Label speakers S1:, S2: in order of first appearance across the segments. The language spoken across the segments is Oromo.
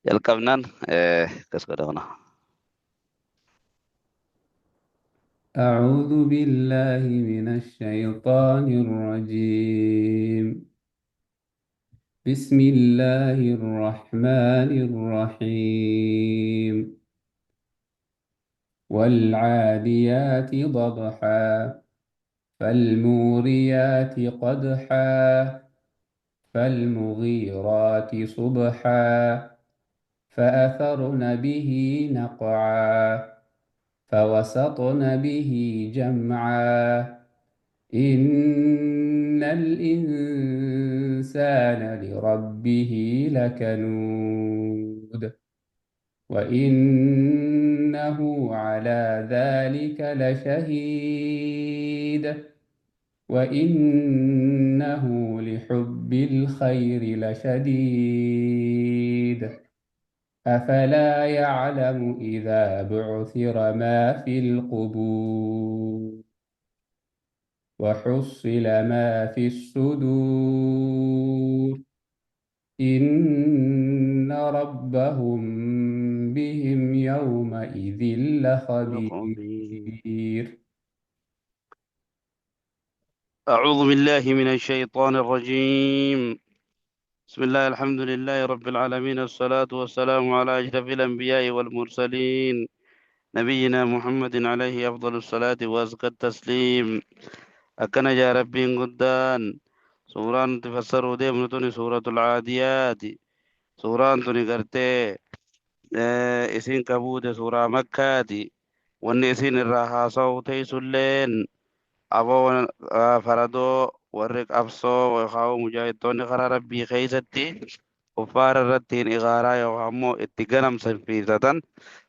S1: Jalqabnaan akkas godha kana.
S2: أعوذ بالله من الشيطان الرجيم. بسم الله الرحمن الرحيم. والعاديات ضبحا فالموريات قدحا فالمغيرات صبحا فأثرن به نقعا فوسطن به جمعا. إن الإنسان لربه لكنود وإنه على ذلك لشهيد وإنه لحب الخير لشديد. أفلا يعلم إذا بعثر ما في القبور وحصل ما في الصدور. إن ربهم بهم يومئذ لخبير.
S1: أعوذ بالله من الشيطان الرجيم. بسم الله، الحمد لله رب العالمين، الصلاة والسلام على أشرف الأنبياء والمرسلين، نبينا محمد عليه أفضل الصلاة وأزكى التسليم. أكن يا ربي قدان سورة تفسروا ديمنتوني سورة العاديات. سورة تني إسين كبوت سورة مكاتي وإن إسين الراحة صوتي سلين أبو فردو ورق أبصو ويخاو مجاهدون خرا ربي خيستي كفار الرتين إغارا يوهمو اتقنم سنفيزة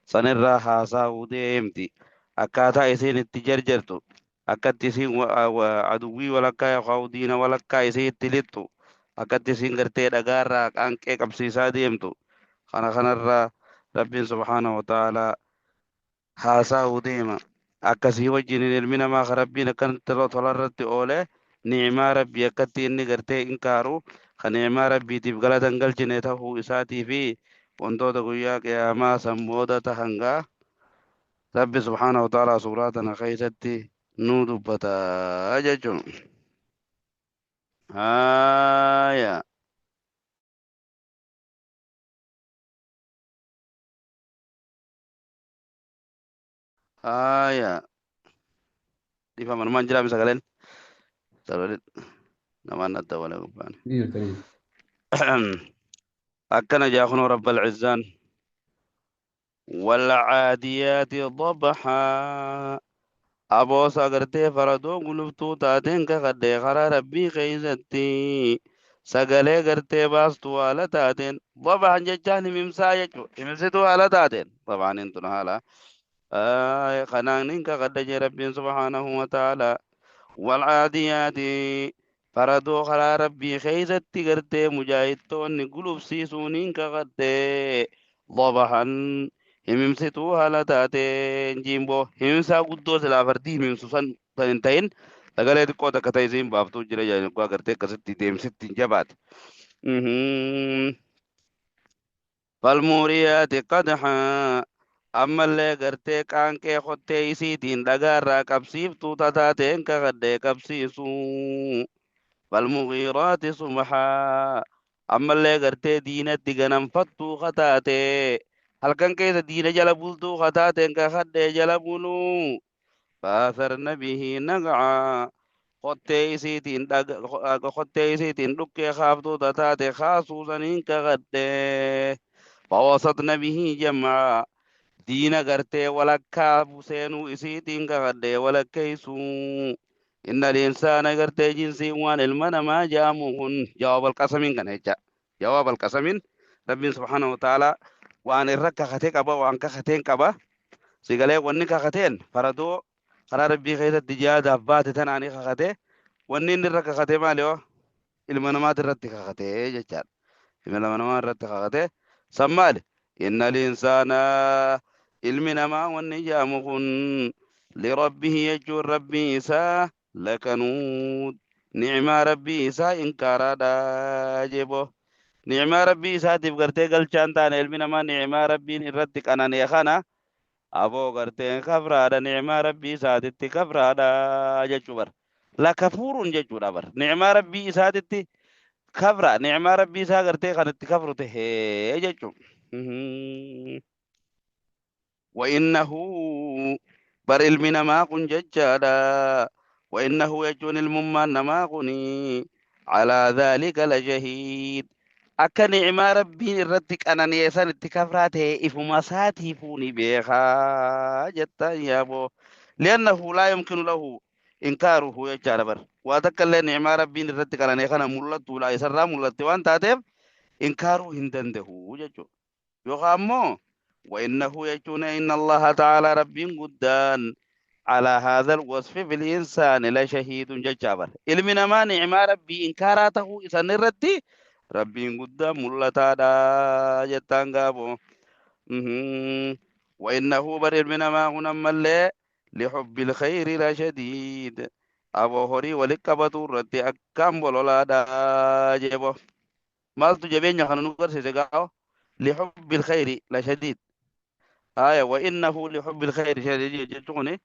S1: سنرى حاسا ديمتي أكاتا إسين اتجرجرتو أكات إسين عدوي ولكا يخاو دين ولكا إسين تلتو أكات إسين قرتي أغارا أنكي قبسيسا ديمتو خنا خنا ربي سبحانه وتعالى haasa'uu deema. Akkasii wajjin ilmi namaa kan Rabbiin akkanatti tolarratti oole ni'imaa Rabbii akkatti inni gartee inkaaru kan ni'imaa Rabbiitiif galata hin galchine ta'uu isaatii fi wantoota guyyaa qiyaamaa san booda tahangaa Rabbi subhaanahu wa ta'aalaa suuraa tana keessatti nuu dubbata jechuun. Haaya. Haaya. Dhiifama namaan jiraame sagaleen. Sagaleen namaan adda wala gubbaan.
S2: Ni jirtanii.
S1: Akkana jaa kunoo Rabbal Izzaan. والعاديات ضبحا aboosa gartee faradoo guluftuu taateen kakadhee karaa rabbii keeysatti sagalee gartee baastuu haala taateen dabahan jechaan himimsaa jechu himimsituu haala taateen dabahaniin tun haala kanaan nin kakadhe jee rabbiin subhaanahu wa ta'aalaa walcaadiyaati faradoo karaa rabbii keeysatti gartee mujaahidtoonni gulufsiisuuniin kakadhee dabahan himimsituu haala taateen jiimboo himimsaa guddoo silaa fardii himimsu san san hin ta'in sagalee xiqqoo takka ta'e isiin baaftuu jira jedhanii agartee akkasitti deemsitti hin jabaate. Falmuuriyaati qadhaa ammallee gartee qaanqee kottee isiitiin dhagaarraa qabsiiftuu tataateen kakadhee qabsiisu. Falmugiiraati subhaa ammallee gartee diinatti ganamfattuu kataatee halkan keessa diina jala bultuu kataateen kakadhee jala buluu. Faasarna bihi naqaa kottee isiitiin kottee isiitiin dhukkee kaaftuu tataate kaasuu saniin kakadhee. Fawasatna bihi jam'aa diina gartee walakkaa seenuu isiitiin kakadhee walakkeessuu. Inna insaana gartee jinsiin waan ilma namaa jaamu kun jawaab alqasamiin kana jecha. Jawaab alqasamiin Rabbiin subhaanahu wa ta'aalaa waan irra kakatee qaba waan kakateen qaba. Sigalee wanni kakateen faradoo karaa Rabbii keessatti jihaadaaf baate tanaanii kakatee wanni inni irra kakatee maali yoo ilma namaati irratti kakatee jechaadha. Ilma namaa irratti kakatee san maali? Inna insaana ilmi namaa wanni jaamu kun lirabbihi jechuun rabbii isaa lakanuud ni'imaa rabbii isaa inkaaraadha jebo. Ni'imaa Rabbii isaatiif gartee galchaan taane ilmi namaa ni'imaa Rabbiin irratti qanani'e kana aboo garteen kafraadha ni'imaa Rabbii isaatitti kafraadha jechuu bar. Lakafuurun jechuudha bar. Ni'imaa Rabbii isaatitti kafra ni'imaa Rabbii isaa gartee kan itti kafru tahee jechuu. وإنه بر ilmi namaa kun jechaadha. وإنه jechuun ilmummaan namaa kuni على ذلك لشهيد akka ni'imaa Rabbiin irratti qanani'e san itti kafraa ta'e ifuma isaatiifuu ni beekaa jettaan yaaboo. لأنه لا يمكن له إنكاره jechaadha bar. Waa takka illee ni'imaa Rabbiin irratti qanani'e kana mul'attuudha isarraa mul'atte waan taateef inkaaruu hin danda'u jechuudha. Yookaan immoo وإنه jechuun إن الله تعالى rabbiin guddaan على هذا الوصف في الإنسان لشهيد jechaa bar. Ilmi namaa ni'imaa Rabbii inkaaraa ta'uu isan irratti Rabbiin guddaan mul'ataadha jettaan gaaboo. وإنه bar ilmi namaa kun ammallee لحب الخير لشديد aboo horii walitti qabatu irratti akkaan bololaadha jebo. Maaltu jabeenya kana nu garsiise gaafa? لحب الخير لشديد آية وإنه لحب الخير شديد jechuun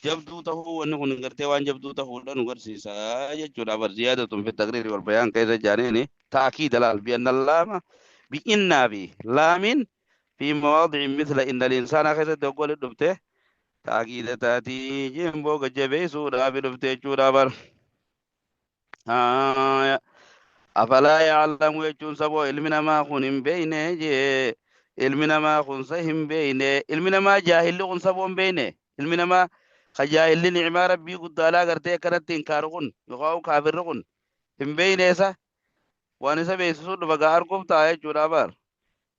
S1: jabduu tahuu wanni kun gartee waan jabduu tahuudha nu garsiisa jechuudha. Bar زيادة في التقرير والبيان keessa jaaniini تأكيد laal بأن اللام بإن بي لام في مواضع مثل إن الإنسان keessatti hoggoli dhufte تأكيد taatii jimboo gajjabeessuudhaaf dhufte jechuudha bar. آية أفلا يعلم jechuun saboo ilmi namaa kun hin beeyne jee ilmi namaa kun sa hin beeyne ilmi namaa jaahilli kun saboo hin beeyne ilmi namaa ka jaahilli ni'imaa Rabbii guddaadhaa gartee akkanatti inkaaru kun yookaan kaafirri kun hin beeyne isa waan isa beeksisuu dhufa gaa arguuf ta'a jechuudha bar.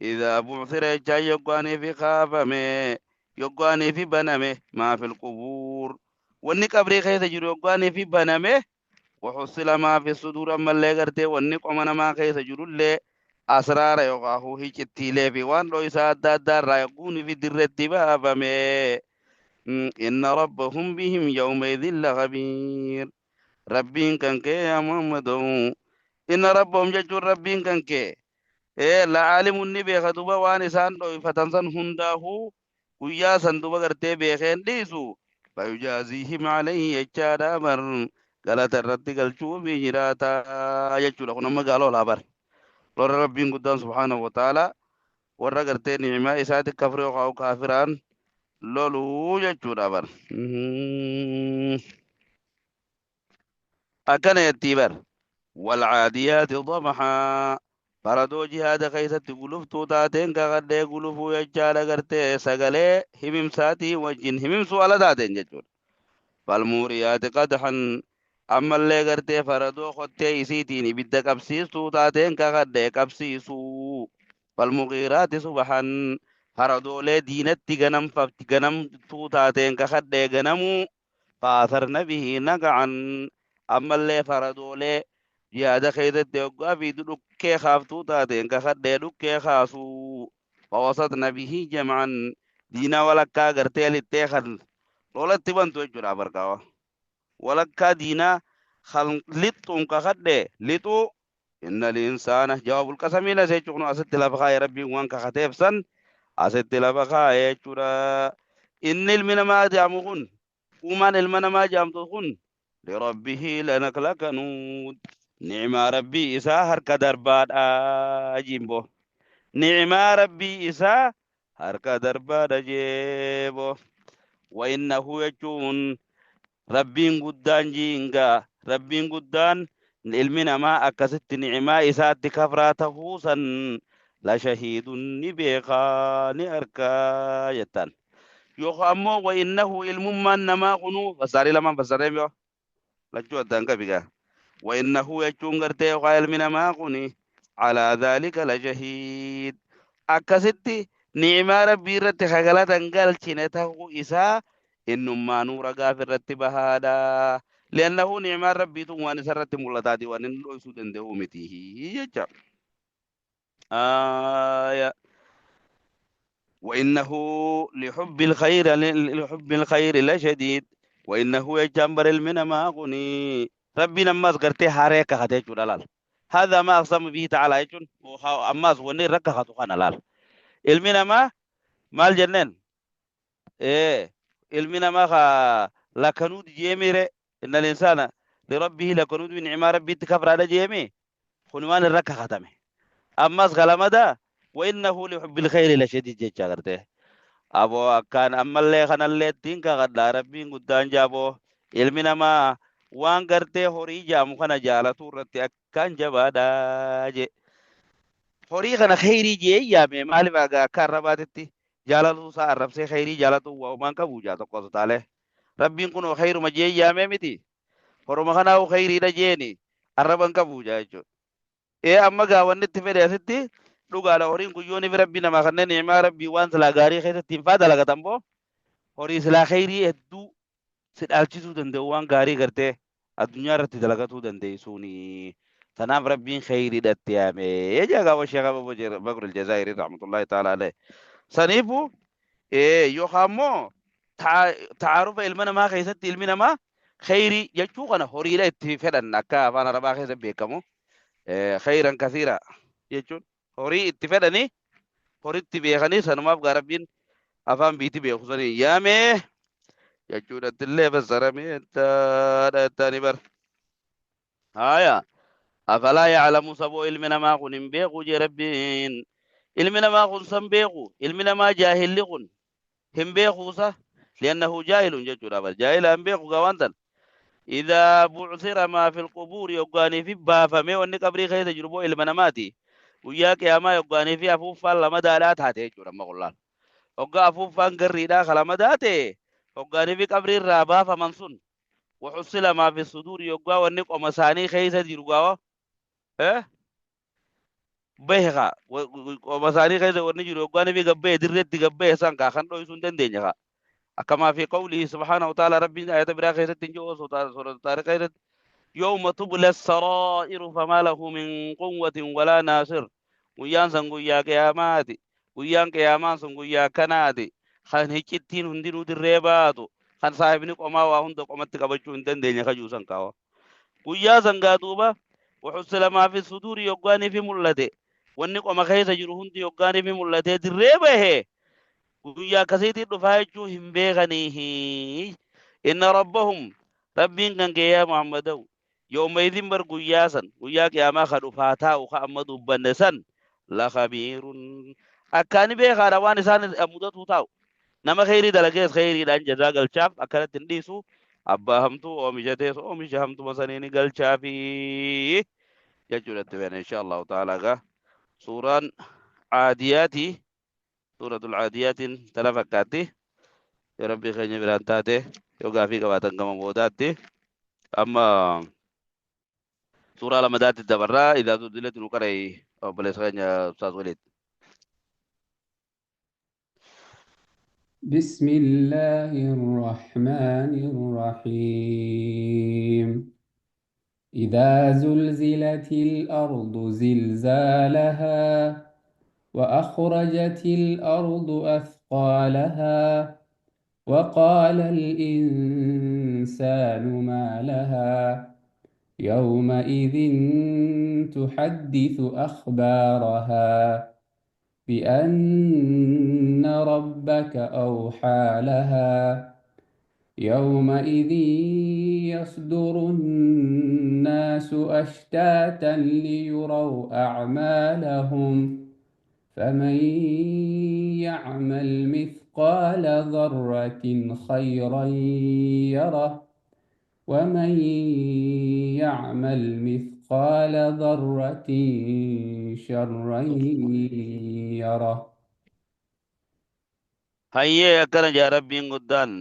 S1: إذا بعثر jechaan yoggaanii fi kaafame yoggaanii fi baname ما في القبور wanni qabrii keessa jiru yoggaanii fi baname وحصل ما في الصدور ammallee gartee wanni qoma namaa keessa jirullee asraara yookaan hicittiilee fi waan dho'isaa adda addaa irraa yogguunii fi dirretti baafame. إن ربهم بهم يومئذ لخبير Rabbiin kan kee yaa Muhammadu إن ربهم jechuun Rabbiin kan kee ee لعالم ni beeka duba waan isaan dho'ifatan san hundaafuu guyyaa san duba gartee beekeen dhiisu فيجازيهم عليه jechaadha bar galata irratti galchuufi jiraata jechuudha. Kun amma gaalolaa bar warra Rabbiin guddaan سبحانه وتعالى warra gartee ni'imaa isaati kafre yookaan kaafiraan loluu jechuudha bar. Akkana jettii bar. والعاديات ضبحا faradoo jihaada keessatti guluftuu taateen kakadhee gulufuu jechaadha gartee sagalee himimsaatii wajjin himimsuu ala taateen jechuudha. فالموريات قدحا ammallee gartee faradoo kottee isiitiin ibidda qabsiistuu taateen kakadhee qabsiisuu. فالمغيرات صبحا faradoolee diinatti ganamfafti ganamtuu taateen kakadhee ganamuu. فأثرن به نقعا ammallee faradoolee jihaada keessatti hoggaa fi dhukkee kaaftuu taateen kakadhee dhukkee kaasuu. فوسطن به جمعا diina walakkaa gartee lixxee kan lolatti bantu jechuudha barkaawa. Walakkaa diinaa kan lixxuun kakadhee lixuu. إن الإنسان جواب القسم la jechuun asitti lafa kaayee Rabbiin waan kakateef san asitti lafa kaayee jechuudha. Inni ilmi namaa jaamu kun uumaan ilma namaa jaamtu kun لربه لكنود ni'imaa Rabbii isaa harka darbaadha jimbo. Ni'imaa Rabbii isaa harka darbaadha jeebo. وإنه jechuun Rabbiin guddaan jiingaa Rabbiin guddaan ilmi namaa akkasitti ni'imaa isaatti kafraa tahuu san لشهيد ni beekaa ni argaa jettan. Yookaan ammoo وإنه ilmummaan namaa kunuu fassaarii lamaan fassaree mi'a lachuu addaan qabi gaa. وإنه jechuun gartee yookaan ilmi namaa kuni على ذلك لشهيد akkasitti ni'imaa Rabbii irratti kagalatan galchine tahuu isaa innummaanuu ragaaf irratti bahaadha. لأنه ni'imaan Rabbiitu waan isa irratti mul'ataati waan inni dhoksuu danda'u miti jecha. آية وإنه لحب الخير لشديد وإنه jechaan bar ilmi namaa kuni Rabbiin ammas gartee haree kakatee jechuudha laal. Haadhaa maa aqsama bihi ta'aalaa jechuun ammaas wanni irra kakatu kana laal. Ilmi namaa maal jenneen? Ee ilmi namaa ka lakanuud jeemire innal insaana lirabbihi lakanuud ni'maa rabbiitti kafraadha jeemi kun waan irra kakatame. Ammas kalamada wa innahu lihubbil khayri lashadiid jecha gartee. Aboo akkaan ammallee kanallee ittiin kakadhaa rabbiin guddaan jaaboo ilmi namaa waan gartee horii jaamu kana jaalatuu irratti akkaan jabaadha je. Horii kana kheyrii jee yaame maaliif aga akka arrabaatitti jaalatuu isaa arrabsee kheyrii jaalatuu waa umaan qabu jaa tokko osoo taalee. Rabbiin kunoo kheyruma jee yaamee miti. Horuma kanaa'u kheyriidha jeeni arraba hin qabu jaa jechuudha. Ee amma gaa wanni itti fedhe asitti dhugaadha horiin kun yoo nifi rabbii namaa kanneen ni'imaa rabbii waan silaa gaarii keessatti hin faa dalagatan boo horii silaa kheyrii hedduu si dhaalchisuu danda'u waan gaarii gartee addunyaa irratti dalagatuu dandeessuuni. Tanaaf rabbiin kheyriidha itti yaame jaa gaafa Sheekh Abu Bakr al-Jazaa'iri rahmatullahi ta'ala alayhi. Saniifu yookaan immoo ta'aarufa ilma namaa keessatti ilmi namaa kheyrii jechuu kana horiidha itti fedhan akka afaan arabaa keessa beekamu kheyran kasiira jechuun horii itti fedhanii horitti beekanii sanumaaf gaa rabbiin afaan biiti beeku sanii yaamee jechuudhatti illee fassaramee taadha jettaanii bar. Haaya afalaa ya'lamu saboo ilmi namaa kun hin beeku jee rabbiin ilmi namaa kun san beeku ilmi namaa jaahilli kun hin beekuusa liannahu jaahilun jechuudha bar jaahila hin beeku gaa waan tan idaa bu'sira maa fil qubuuri yoggaanii fi baafamee wanni qabrii keessa jiru boo ilma namaati guyyaa qiyaamaa yoggaanii fi afuuffaan lama daadhaa taate jechuudha amma qullaan hoggaa afuuffaan garriidhaa ka lama daate hoggaanii fi qabrii irraa baafaman sun waxussila maa fi suduuri yoggaa wanni qoma isaanii keessa jiru gaawa bahe kaa qoma isaanii keessa wanni jiru yoggaanii fi gabbahe dirreetti gabbahe san kaa kan dhoysuu hin dandeenye kaa akkamaa fi qawlihi subhaanahu wa ta'ala rabbiin ayata biraa keessatti hin jiru suuratu taariq keessatti yawma tubla saraa'iru famaa lahu min quwwatin walaa naasir guyyaan san guyyaa qiyaamaati guyyaan qiyaamaan sun guyyaa akkanaati kan hiccittiin hundinuu dirree baatu kan saahibni qomaa waa hunda qomatti qabachuu hin dandeenye kajuu san kaawa guyyaa san gaa duuba waxussila maa fi suduuri yoggaanii fi mul'ate wanni qoma keessa jiru hundi yoggaanii fi mul'atee dirree bahe guyyaa akkasiitiin dhufaa jechuu hin beekaniihi inna rabbahum rabbiin kan kee yaa muhammadaw yooma idin bar guyyaa san guyyaa qiyaamaa ka dhufaa taa'u ka amma dubbanne san lakabiirun akkaani beekaadha waan isaan mudatuu taa'u nama kheyrii dalagees kheyriidhaan jazaa galchaaf akkanatti hin dhiisu abbaa hamtuu oomishatees oomisha hamtuma saniin galchaafi jechuudha itti feena insha allahu ta'ala gaa suuraan caadiyaati suuratul caadiyaatiin tana fakkaatti yoo rabbii keenya biraan taate yoo gaafii qabaatan gama boodaatti amma suuraa lamadaatti dabarraa idaa zulzilati nu qara'e obboleessa keenya ustaaz waliid.
S2: بسم الله الرحمن الرحيم إذا زلزلت الأرض زلزالها وأخرجت الأرض أثقالها وقال الإنسان ما لها يومئذ تحدث أخبارها بأن ربك أوحى لها يومئذ يصدر الناس أشتاتا ليروا أعمالهم فمن يعمل مثقال ذرة خيرا يره ومن يعمل مثقال ذرة شرا يره.
S1: Hayyee akkana jaa rabbiin guddaan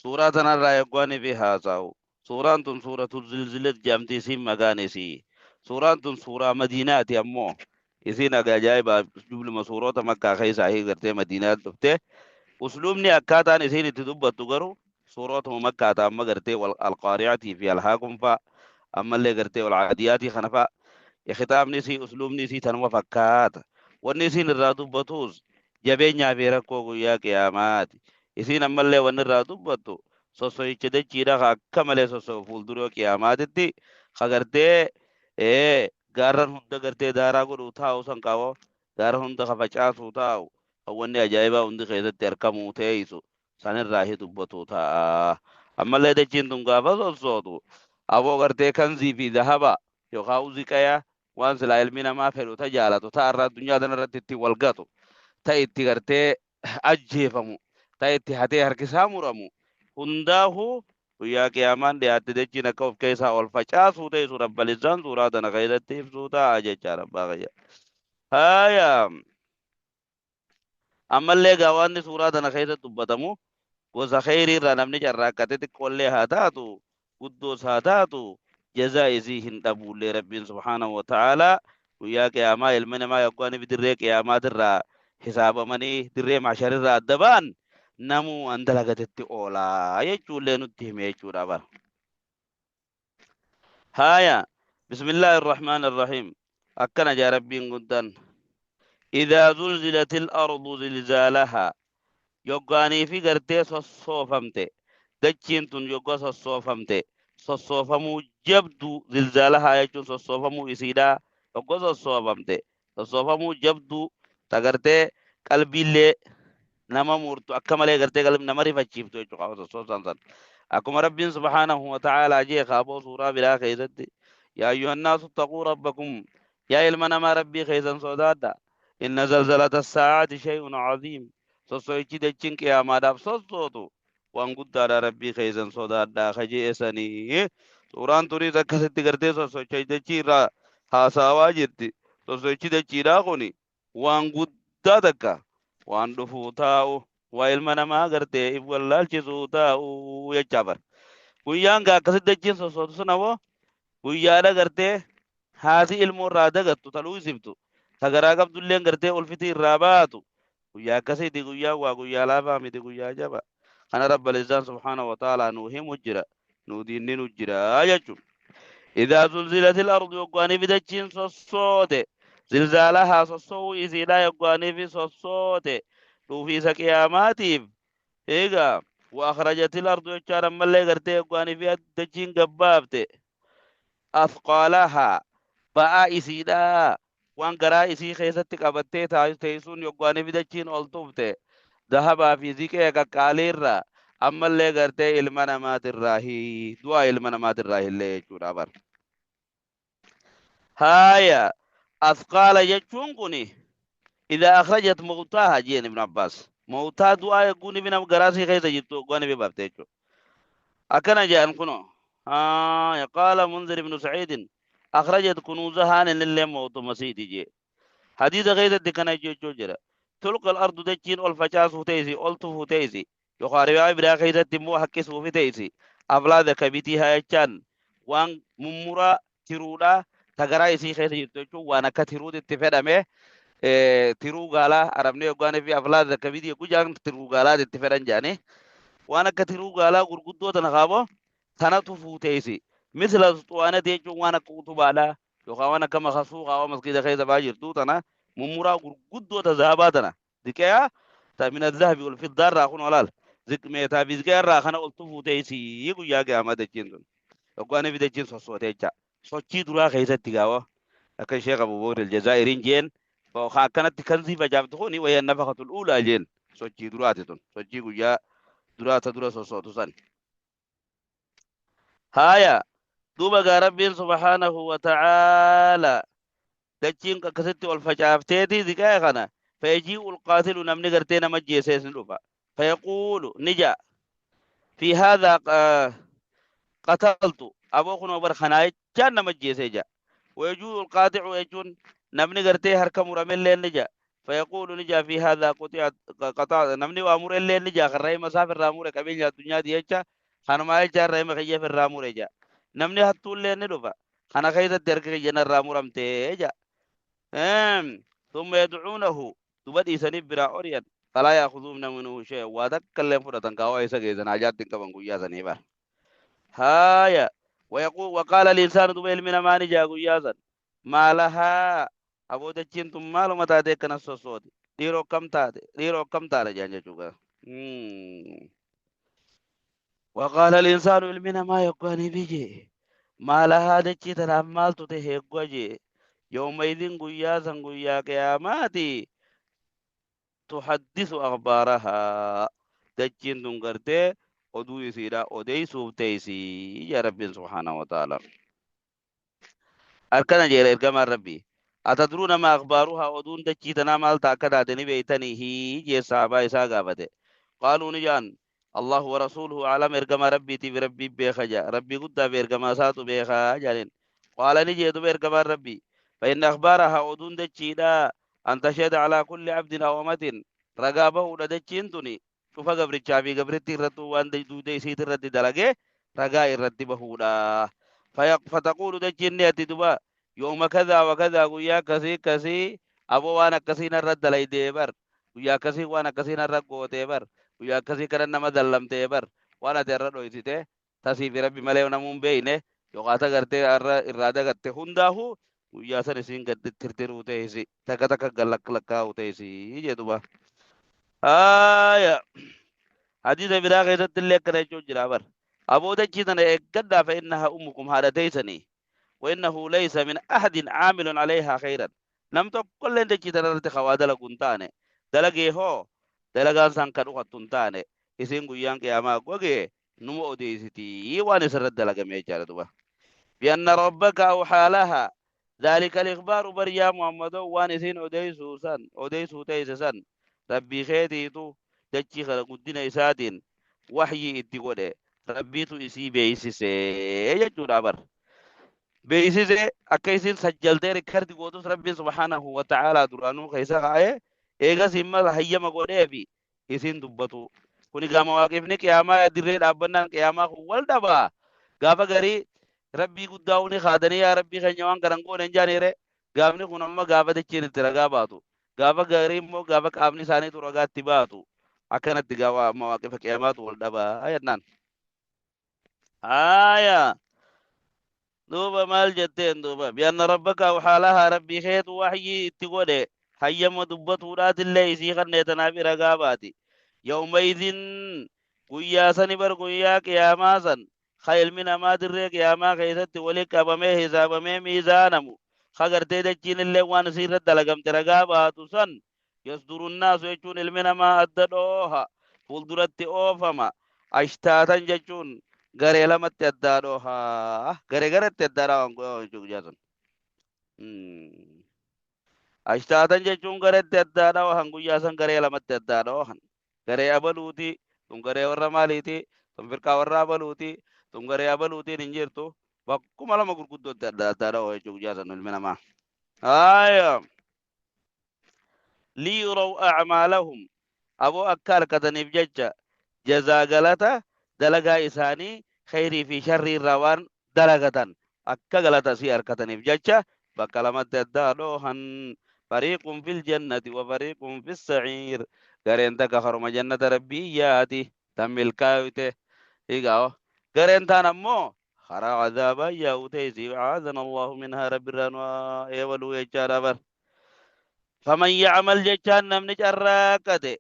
S1: suuraa tanarraa yoggaanii fi haasa'u suuraan tun suuratu zilzilat jedhamti isiin maqaan isii suuraan tun suuraa madiinaati ammoo isiin aga ajaa'ibaa jubluma suurota makkaa keessaa hii gartee madiinaa dhufte usluubni akkaataan isiin itti dubbattu garuu suurotuma makkaata amma gartee wal alqaari'atii fi alhaakum fa'a ammallee gartee wal caadiyaatii kana fa'a kitaabni isii usluubni isii tanuma fakkaata wanni isiin irraa dubbatus jabeenyaa fi rakkoo guyyaa qiyaamaati isiin ammallee wanni irraa dubbattu sosso'icha dachiidha ka akka malee sosso'u fuulduroo qiyaamaatitti ka gartee Gaarran hunda gartee daaraa godhuu taa'u san kaawoo gaara hunda ka facaasuu taa'u kan wanni ajaa'ibaa hundi keessatti argamuu teeysu sanirraa hi dubbatuu ta'a. Ammallee dachiin tun gaafa sossootu aboo gartee kanzii fi zahaba yookaan ziqaya waan silaa ilmi namaa fedhu ta jaalatu ta irraa addunyaa tana irratti itti wal gatu ta itti gartee ajjeefamu ta itti hatee harkisaa muramu hundaahu guyyaa qiyaamaan dhiyaatte dachiin akka of keessaa ol facaasuu teessu rabbalizzaan suuraa tana keessatti ibsuu ta'a jechaa rabbaa kiyya. Haaya ammallee gaa wanni suuraa tana keessatti dubbatamu gosa kheyrii irraa namni carraaqqate xiqqoollee haa taatu guddoos haa taatu jazaa isii hin dhabuullee rabbiin subhaanahu wa ta'aalaa guyyaa qiyaamaa ilmi namaa yoggaan ifi dirree qiyaamaatirraa hisaabamanii dirree mahsharirraa adda ba'an namuu an dalagatetti oolaa jechuullee nutti hime jechuudha bara. Haaya bismillaahi irrahmaan irrahiim akkana jaa rabbiin guddaan idaa zulzilatil ardu zilzaalahaa yoggaanii fi gartee sossoofamte dachiin tun yogga sossoofamte sossoofamuu jabduu zilzaalahaa jechuun sossoofamuu isiidhaa yogga sossoofamte sossoofamuu jabduu ta gartee qalbiillee nama murtu akka malee gartee qalbii nama rifachiiftu jechuudha sossoofsan san akkuma rabbiin subhaanahu wa ta'aalaa jee kaaboo suuraa biraa keessatti yaa ayyuhannaasu taquu rabbakum yaa ilma namaa rabbii keessan sodaadha inna zalzalata saa'ati shay'un caziim sosso'ichi dachiin qiyaamaadhaaf sossootu waan guddaadha rabbii keessan sodaadhaa kajeessanii suuraan turiis akkasitti gartee sossocha dachii irraa haasaawaa jirti sosso'ichi dachiidhaa kuni waan guddaa takka waan dhufuu taa'u waa ilma namaa gartee if wallaalchisuu taa'u jechaa bara guyyaan gaa akkasitti dachiin sossootu sun ammoo guyyaadha gartee haati ilmoo irraa dagattu ta luusiftu ta garaa qabdulleen gartee ulfitii irraa baatu guyyaa akkasiiti guyyaa waa guyyaa laafaa miti guyyaa jaba kana rabbal izzaan subhaanahu wa ta'aalaa nuu himu jira nuu diinni nu jira jechuudha. إذا زلزلت الأرض يقاني في دجين صوت زلزالها صصو إذا يقاني في صوت في سقياماتي إيغا وأخرجت الأرض يجارا ملي غرتي يقاني في دجين قبابتي أثقالها ba'aa isiidha waan garaa isii keessatti qabattee teessuun yoggaanii fi dachiin ol tufte dahabaa fi ziqee qaqqaaliirra ammallee gartee ilma namaatirraa du'aa ilma namaatirraa illee jechuudha bar. Haaya asqaala jechuun kuni idaa akhrajat mawtaaha jeen ibn Abbaas mawtaa du'aa yogguun fi nama garaa isii keessa jirtu yoggaan fi baafte jechuudha. Akkana jedhan kunoo haaya qaala Munzir ibn Saciidin أخرجت كنوزها لله موت مسيدي جي حديث غير دكنا جوجو جرا تلقى الأرض دجين أول فجاس تيزي أول تفو تيزي يخارب برا غير تمو حق سوف تيزي أولاد كبيتي هاي كان وان ممورا ترودا تغرا يسي خير يتوچو وانا كترود اتفدمه tiruu gaalaa arabni yoggaanii fi aflaada kabidii gujaan tiruu gaalaa itti fedhan jedhanii waan akka tiruu gaalaa gurguddoo tana kaaboo tanatu fuuteesi misla xuwaanati jechuun waan akka utubaadhaa yookaan waan akka makasuu kaawwa masgiida keessa baa jirtu tana mummuraa gurguddoo ta zahabaa tana ziqeyaa ta min azahabi wal fiddaarraa kun olaal meetaa fi ziqeyaa kana oltu fuuteesi guyyaa qiyaamaa dachiin tun yoggaanii fi dachiin sossootee jecha sochii duraa keessatti gaawwa akka sheekh Abu Bakr al-Jazaa'iriin jeen akkanatti kanzii facaaftu kuni wayya nafaqatul uulaa jeen sochii duraati tun sochii guyyaa duraa ta dura sossootu san. Haaya duuba gaa rabbiin subhaanahu wa ta'aala dachiin akkasitti ol facaafteeti ziqaa kana fayajii'u alqaatilu namni gartee nama jeesees ni dhufa fayaquulu ni ja'a fi haadhaa qataltu aboo kunoo bar kanaa jechaan nama jeesee ja'a wayajuu'u alqaati'u jechuun namni gartee harka muramellee ni ja'a fayaquulu ni ja'a fi haadhaa quta'a namni waa murellee ni ja'a kan rahima isaaf irraa mure qabeenya addunyaati jecha kanumaa jecha rahima kiyyaaf irraa mure ja'a namni hattuullee ni dhufa kana keessatti harka kiyya narraa muramtee ja'a ثم يدعونه duba dhiisanii biraa ori'an falaa yaakuzuuna minhu shay'an waa takka illee fudhatan kaawaa isa geessan hajaatti hin qaban guyyaa sanii bara haaya ويقول وقال الإنسان duba ilmi namaa ni jaa guyyaa san maa lahaa aboo dachiin tun maaluma taate akkana sossooti dhiiroo akkam taate dhiiroo akkam taate jaan jechuudha. وقال الإنسان ilmi namaa yoggaanii biyye maa lahaa dachii tanaaf maaltu ta'e eeggaa jee Yawmaidin guyyaa san guyyaa qiyaamaati tuhaddisu akhbaarahaa dachiin tun gartee oduu isiidha odeeysuuf teeysi yaa Rabbiin subhaanahu wa ta'ala. Akkana jedhe ergamaan Rabbii. Atadruuna maa akhbaaruhaa oduun dachii tanaa maal ta'a akka taate ni beeytanii hii jee sahabaa isaa gaafate. Qaaluu ni ja'an Allahu wa rasuuluhu a'lam ergamaa Rabbiitii fi Rabbii beeka ja'a. Rabbii guddaa fi ergamaa isaatu beeka jaaniin. Qaala ni jee duba ergamaan Rabbii. Fa inna akhbaarahaa oduun dachiidhaa an tashhada alaa kulli abdin aw amatin ragaa bahuudha dachiin tuni cufa gabrichaa fi gabrittii irrattuu waan duuda isiit irratti dalage ragaa irratti bahuudha. Fataquulu dachiin ni atti duba yooma kadaa wa kadaa guyyaa akkasii akkasii aboo waan akkasii narra dalaydee bar guyyaa akkasii waan akkasii narra gootee bar guyyaa akkasii kana nama dallamtee bar waan ati irra dhoysite tasii fi rabbi malee namuu hin beeyne yookaan ta gartee irra irraa dagatte hundaahu guyyaa san isiin gad tirtiruu teessi takka takka gad lakkaa'u teessi jedhuba. Haaya hadiisa biraa keessatti illee akkana jechuun jira bar. Aboo dachii tana eeggadhaa fa innahaa ummukum haadha teessanii wa innahu laysa min ahadin caamilun alayhaa khayran nam tokkolleen dachii tana irratti ka waa dalagu hin taane dalagee hoo dalagaan isaan ka dhukattu hin taane isiin guyyaan qiyaamaa gogee numa odeessiti waan isarratti dalagame jechaadha duba. Bianna rabbaka awhaa lahaa dhaalika al-ikhbaaru bar yaa Muhammadoo waan isiin odeessuu san odeessuu teesse san rabbii keetiitu dachii kana guddina isaatiin wahyii itti godhe rabbiitu isii beeysise jechuudha bar. Beeysise akka isiin sajjaltee rikkardi gootus rabbiin subhaanahu wa ta'aalaa duraanuu keessa kaa'ee eegas imma hayyama godheefi isiin dubbatu. Kuni gaa mawaaqifni qiyaamaa dirree dhaabbannaan qiyaamaa kun wal dhaba. Gaafa garii rabbii guddaa uni kaadanii yaa rabbii keenya waan kana hin goone hin jaaniire. Gaafni kun amma gaafa dachiin itti ragaa baatu. Gaafa garii immoo gaafa qaamni isaaniitu ragaa itti baatu. Akkanatti gaafa mawaaqifa qiyaamaatu wal dhaba jennaan. Haaya. Duuba maal jetteen duuba bi'anna rabbaka awhaa lahaa rabbii keetu wahyii itti godhe hayyama dubbatuudhaatillee isii kannee tanaaf ragaa baati. Yawmaidin guyyaa sani bar guyyaa qiyaamaa san ka ilmi namaa dirree qiyaamaa keessatti wali qabamee hisaabamee miizaanamu ka gartee dachiin illee waan isii irra dalagamte ragaa baatu san yasdurunnaasu jechuun ilmi namaa adda dhooha fuulduratti oofama ashtaatan jechuun garee lamatti addaa dhooha garee garetti addaa dhooha jechuu guyyaa san. Ashtaatan jechuun garetti addaa dhoohan guyyaa san garee lamatti addaa dhoohan garee abaluuti tun garee warra maaliiti tun firqaa warra abaluuti tun garee abaluutiin hin jirtu bakkuma lama gurguddootti adda addaa dhooha jechuu guyyaa san ilmi namaa. Haaya. Liyuraw a'maalahum aboo akka arkataniif jecha jazaa galata dalagaa isaanii kheyrii fi sharrii irraa waan dalagatan akka galata isii arkataniif jecha bakka lamatti addaa dhoohan fariiqun fil jannati wa fariiqun fis sa'iir gareen takka karuma jannata rabbii yaati tan milkaayute higaa gareen taan ammoo karaa azaabaa yaa'u teessi aazana allahu minhaa rabbi irraa nu haa eewaluu jechaadha bar. Faman ya'mal jechaan namni carraaqqate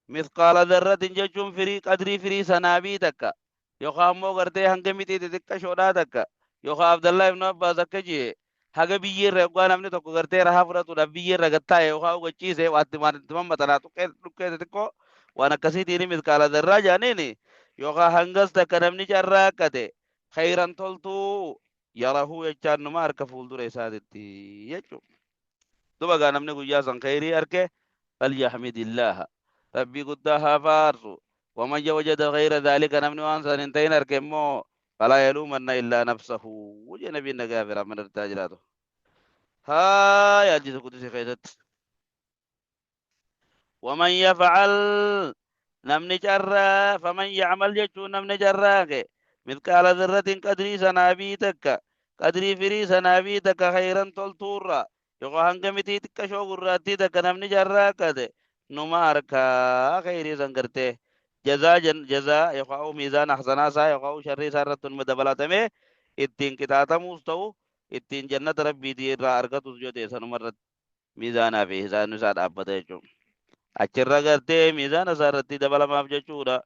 S1: mithqaala dharratin jechuun firii qadrii firii sanaabii takka yookaan ammoo gartee hanga mixii xixiqqashoodhaa takka yookaan Abdallaa ibnu Abbaas akka jee haga biyyee irra yoggaa namni tokko gartee rahaa fudhatuudhaaf biyyee irra gad taa'e yookaan hubachiise waatti waan itti mammaxanaa tuqqee dhukkee xixiqqoo waan akkasiitiin mithqaala dharraa jaaniini yookaan hangas takka namni carraaqqate khayran toltuu yarahuu jechaan numa harka fuuldura isaatitti jechuudha. Duba gaa namni guyyaa san kheyrii arke falyahmidillaaha rabbii guddaa haa faarsu waman wajada ghayra dhaalika namni waan san hin ta'in arke immoo falaa yaluumanna illaa nafsahu jee nabiin nagaa fi rahman irratti haa jiraatu. Haa hadiisa qudusii keessatti. Waman yaf'al namni carraa faman ya'mal jechuun namni carraaqe mithqaala dharratin qadrii sanaabii takka qadrii firii sanaabii takka khayran toltuurra yookaan hanga mitii xiqqashoo gurraattii takka namni carraaqate numa harkaa khayrii san gartee jazaa jazaa yookaan miizaana hasanaa isaa yookaan sharrii isaa irratti numa dabalatamee ittiin qixaaxamuus ta'u ittiin jannata rabbiitii irraa argatus yoo ta'e sanuma irratti miizaanaa fi hisaabni isaa dhaabbata jechuudha. Achirra gartee miizaana isaa irratti dabalamaaf jechuudha.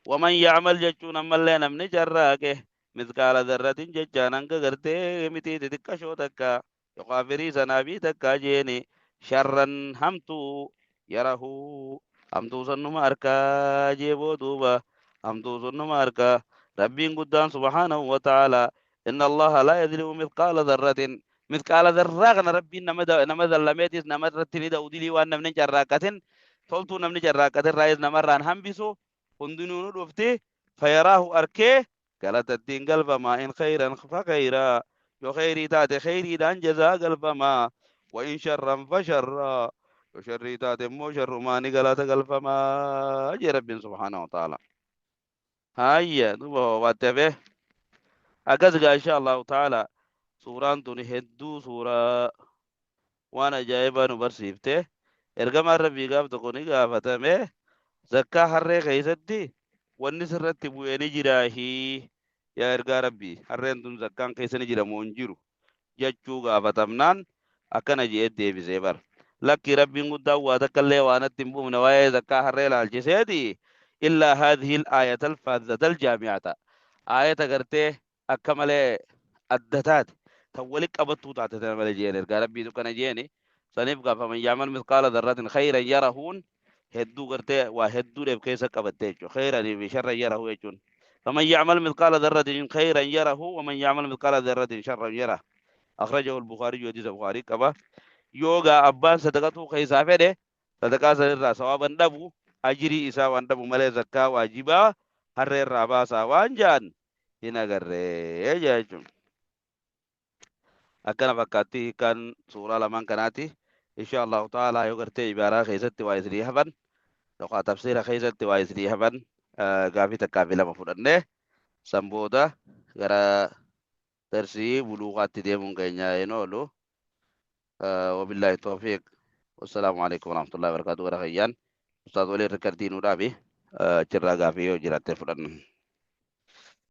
S1: Waman ya'mal jechuun ammallee namni carraaqe mithqaala dharratin jechaan hanga gartee mitii xixiqqashoo takka Yookaa firii sanaa fi takkaa jeeni sharran hamtuu yarahu hamtuu sannuma arkaa jeeboo duuba hamtuu sunnuma arkaa. Rabbiin guddaan subhaanahu wa ta'aalaa inna Allaha laa yadlimu mithqaala dharratin, mithqaala dharraa kana Rabbiin nama zallameetis nama irratti ni da'u. Dilii waan namni hin carraaqqatin, toltuu namni carraaqqate irraayis namarraan hambisu. Hundinuu nu dhufti. Fayaraahu arkee galata ittiin galfamaa. In khayran fa khayraa, yoo khayrii taate khayriidhaan jazaa galfamaa. Wa in sharran fa sharraa, yoo sharrii taate immoo sharrumaani galata galfamaa jee Rabbiin subhaanahu wa ta'ala. Hayya, duuba waatte hafe akkas gaa. Insha Allahu ta'ala suuraan tuni hedduu suuraa waan ajaa'ibaa nu barsiifte. Ergamaan Rabbii gaaf tokko ni gaafatame: zakkaa harree keessatti wanni sirratti bu'e ni jiraahii yaa ergaa Rabbii, harreen tun zakkaan keessa ni jira moo hin jiru jechuu gaafatamnaan, akkana je'ee deebisee bar: lakkii, Rabbiin guddaan waa takka illee waa natti hin buufne waa'ee zakkaa harree laalchiseeti, illaa haadhihi al-aayata al-faazzata al-jaami'ata, aayata gartee akka malee adda taate tan wali qabattuu taate tana malee jeen. Ergaa Rabbiitu kana jeeni. Saniif gaafa man ya'mal mithqaala dharratin khayran yarahuun hedduu gartee waa hedduudhaaf keessa qabatte jechuudha. Khayranii fi sharran yarahu jechuun, faman ya'mal mithqaala dharratin khayran yarahu wa man ya'mal mithqaala dharratin sharran yarah. Akhrajahu al-Bukhari, hadiisa Bukhaarii qaba. Yoo gaa abbaan sadaqatuu keessaa fedhe sadaqaa sanirraa sawaaban dhabu, ajirii isaa waan dhabu malee zakkaa waajibaa harree irraa baasaa waan ja'an hin agarree jechuun. Akkana fakkaatti hiikkaan suuraa lamaan kanaati. Insha Allahu ta'ala yoo gartee ibaaraa keessatti waa isinii hafan yookaan tafsiira keessatti waa isinii hafan, gaafii takkaa fi lama fudhannee san booda gara darsii buluuqaatti deemuun keenya hin oolu. Wabillaahi tawfiiq. Wassalaamu alaikum warahmatullahi wabarakatuh. Gara kiyyaan ustaaz waliin rikardii nuu dhaabi, achirraa gaafii yoo jiraatte fudhanna.